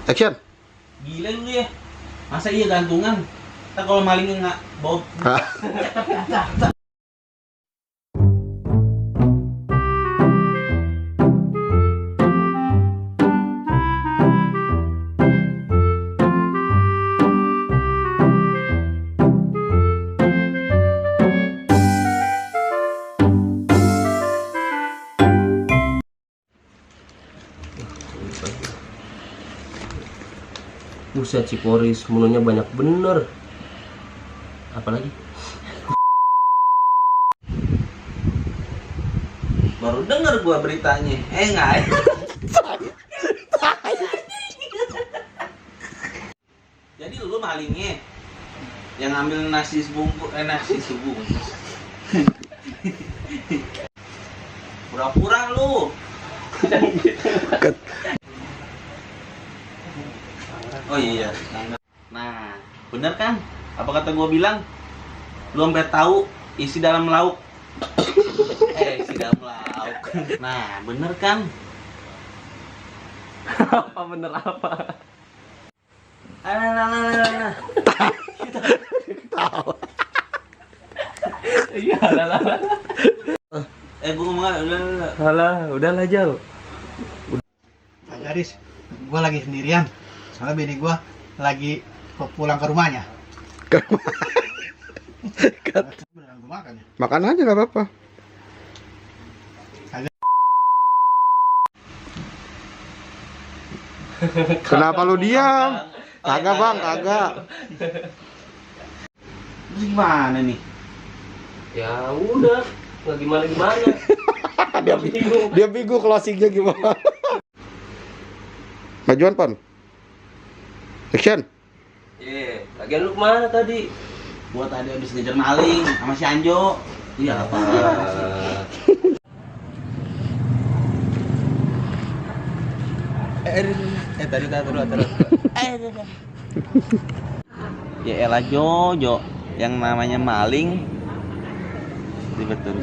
Action. Gila lu ya. Masa iya gantungan? Ntar kalau malingnya nggak bawa. Buset si Koris, menunya banyak bener. Apalagi? Baru denger gua beritanya. Enggak. Jadi lu malingnya yang ngambil nasi sebungkus, nasi sebungkus. Pura-pura lu. Oh iya. Nah, bener kan? Apa kata gua bilang? Lu sampai tahu isi dalam lauk. Isi dalam lauk. Nah, bener kan? Apa bener apa? Alah. Tahu. Iya, lah. Gua ngomong udah. Alah, udahlah Jal. Pak Garis, gue lagi sendirian. Soalnya bini gue lagi pulang ke rumahnya. Beneran gue makan ya? Makan aja nggak apa-apa. Kenapa lu diam? Kagak bang, kagak. Terus gimana nih? Ya udah, nggak gimana. Dia bingung closingnya gimana. Majuan Pon. Action. Lagian lu kemana tadi? Gua tadi habis ngejar maling sama si Anjo. Iya apa? Tadi terus. Ya elah Jojo, yang namanya maling betul.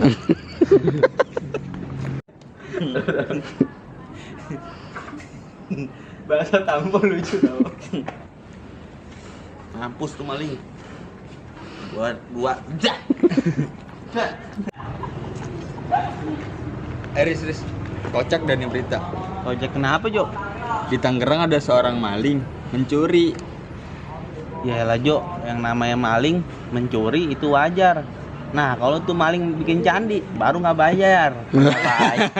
Bahasa tampol lucu tau. Mampus tuh maling. Dua. Riz, kocak dan berita. Ojek kenapa Jo? Di Tangerang ada seorang maling mencuri. Ya elah Jo, yang namanya maling mencuri itu wajar. Nah kalau tuh maling bikin candi baru nggak bayar. Nggak bayar.